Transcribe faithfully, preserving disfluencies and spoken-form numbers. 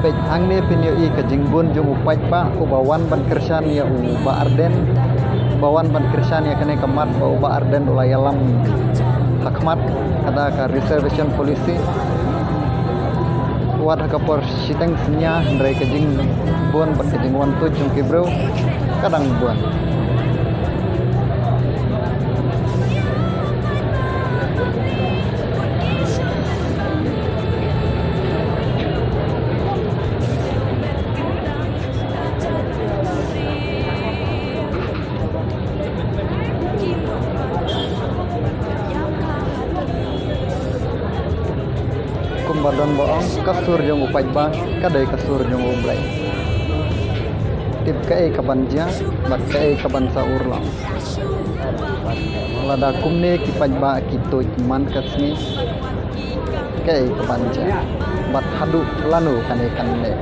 Peit hangne phin ïohi ka jingbun jong u paidbah uba wan ban kyrshan ïa u Bah Ardent, ba wan ban kyrshan ïa kane ka mat ba u Bah Ardent u la ïalam ha khmat, ka da ka reservation policy. Wat ha ka por shiteng synñia hynrei ka jingbun bad ka jingwan tuid jong ki briew ka dang bun. Kumba don ba ong, ka sur jong u paidbah ka dei ka sur jong u Blei. Tip kaei kaban jia bad kaei kaban sa urlong. Lada kumne ki paidbah ki tuid man ka sngi, kaei kaban jia bad haduh lano kane kan leh.